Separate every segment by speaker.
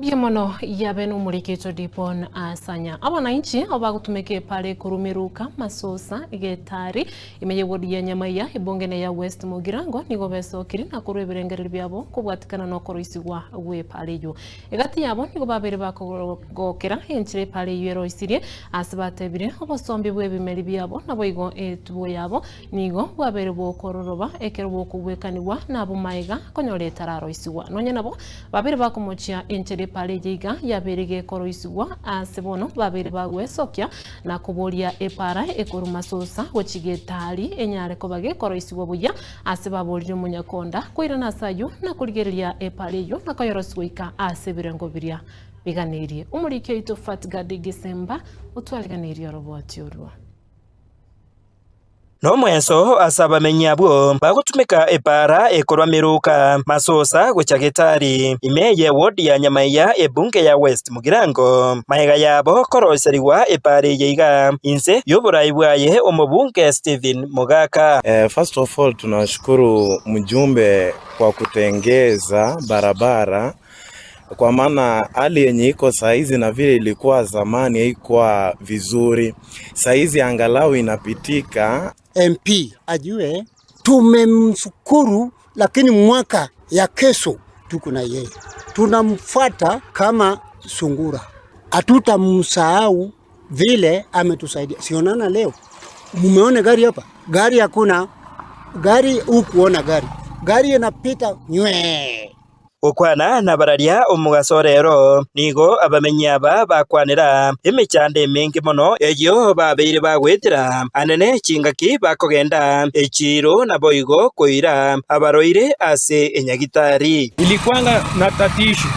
Speaker 1: Mbuya mono yabe nomoriki Dipon Asanya. Abananchi abo bagotumeka epara ekorwa Miruka, Masosa, Getari, ime y'ewodi ya Nyamaiya, ebunge na eya West Mugirango nigo besokire na korwa ebirengererio biabo kobwatikana nokoroisigwa gw'epara eyio. Egati yabo nigo babeire bakogokera enchera epara eyio eroisirie ase batebire obosombi bw'ebimeri biabo naboigo etugo yabo Nigo bwabeire bokororoba ekero bokogwekanigwa nabomaega konyora etararoisigwa. Nonya nabo, babeire bakomochia enchera epaara eye iga yabeire gekoroisigwa aase bono babeire bagwesokia na koboria epaara ekorwa masosa gochia Getari enyare koba gekoroisigwa buya ase baboririe omonyakonda koirana ase ayio na korigereria epaara eyio na koyorosia goika ase ebirengo biria biganeirie. Omoriki oito Fatgadi Gisemba otwariganeirie oroboti orwo.
Speaker 2: Nomweso ase abamenyi abwo bagotumeka epaara ekorwa Miruka, Masosa gocha Getari, ime y'ewodi ya Nyamaiya ebunge ya West Mugirango. Magega yabo koroiserigwa epaara eye iga inse y'oborai bwaye omobunge Stephen Mogaka.
Speaker 3: First of all tunashukuru mjumbe kwa kutengeza barabara Kwa maana hali yenye iko saizi na vile ilikuwa zamani haikuwa vizuri. Saizi angalau inapitika.
Speaker 4: MP ajue tumemshukuru, lakini mwaka ya kesho tuko na yeye, tunamfuata kama sungura, hatutamsahau vile ametusaidia. Sionana leo, mumeona gari hapa, gari hakuna gari, hukuona gari, gari inapita nywee.
Speaker 2: Gokwana nabararia omogaso rero, nigo abamenyi aba bakwanera emechando emenge mono eyio babeire bagoetera anene chingaki bakogenda echiiro naboigo koira abarwaire ase enyagitari.
Speaker 5: Ilikuanga na tatishi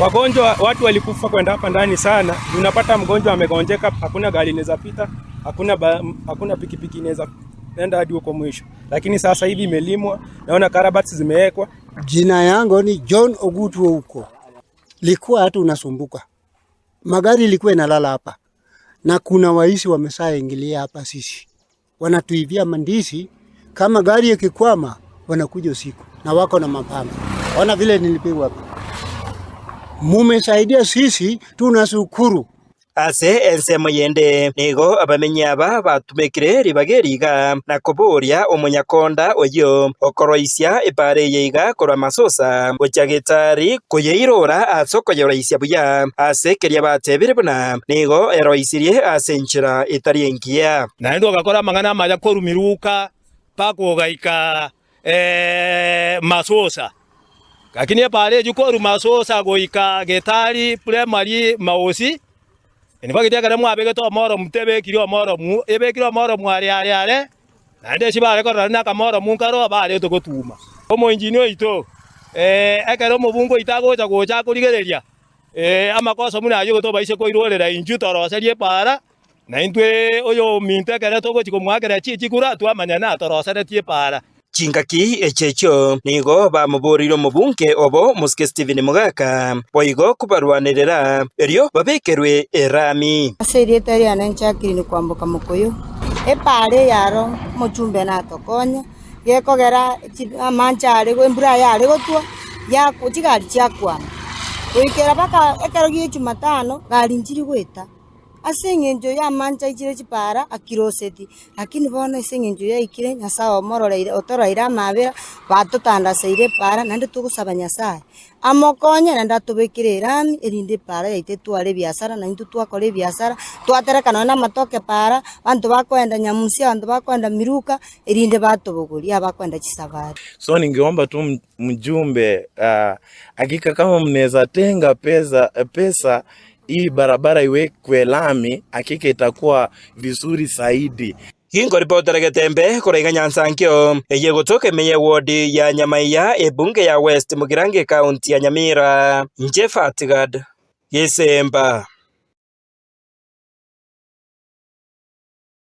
Speaker 5: wagonjwa, watu walikufa kwenda hapa ndani sana. Unapata mgonjwa amegonjeka, hakuna gari inaweza pita, hakuna, ba, hakuna pikipiki inaweza enda hadi huko mwisho, lakini sasa hivi imelimwa, naona karabati zimewekwa.
Speaker 4: Jina yangu ni John Ogutu huko. Likuwa hata unasumbuka. Magari ilikuwa inalala hapa. Na kuna waisi wamesaingilia hapa sisi. Wanatuibia mandisi kama gari ikikwama wanakuja usiku na wako na mapanga. Ona vile nilipigwa hapa. Mumesaidia sisi tunashukuru.
Speaker 2: Ase ensemo yende nigo abamenyi aba batumekire ribaga eri iga, na koboria omonyakonda oyio okoroisia epaara eye iga korwa masosa gochia Getari koyeirora ase okoyeroisia buya, ase keria batebire buna nigo eroisirie ase enchera etari engiya.
Speaker 5: Naende ogakora amang'ana amaya korwa Miluka mpaka ogaika Masosa. Lakini epaara eyio korwa Masosa goika Getari Primary Maosi, in fact ekero mwabegete omoromu tebekiri omoromu, ebekire omoromu are are are, naende ase bare korora buna akamoromu nkaro barete gotuma. Omoengineer oito, ekero omobunge oito agocha gocha akorigereria amakoso buna ayio tobaise koirorera intwe toroserie epaara. Na intwe oyominto ekero togochia komoakera chikura, twamanya natoroseretie epaara.
Speaker 2: Chingaki echi echio nigo bamoboreire omobunge obo omosike Stephen Mogaka boigo kobarwanerera erio babekerwe erami.
Speaker 6: Ase erieta riane nchakire kwamboka mokoyo, epaara eye aro omochumbe natokonye, gekogera amanche are embura yare gotwa, chigari chiakwama. Goikera mpaka ekero gie jumatano, gari nchiri goeta. Ase engencho y'amanche aichire chipaara akiroseti, lakini bono ase engencho yaikire, Nyasae omororeire, otoroeire amaabera, batotandaseire epaara, naende togosaba Nyasae amokonye naende atobekere erami, erinde epaara yaito etware ebiasara, na intwe twakora ebiasara, twatereka nonye na amatoke paara, abanto bakoenda Nyamusia, abanto bakoenda Miruka, erinde batobogoria abakoenda chisafari.
Speaker 3: So ningeomba tu mjumbe hakika kama mnaweza tenga pesa, pesa Hii barabara iwekwe lami hakika itakuwa vizuri zaidi.
Speaker 2: Ginkoripotera getembe koraiga Nyansankio, eye egotoka ime y'ewodi ya Nyamaiya ebunge ya West Mugirango ekaunti ya Nyamira. Inche Fatgad Gesemba.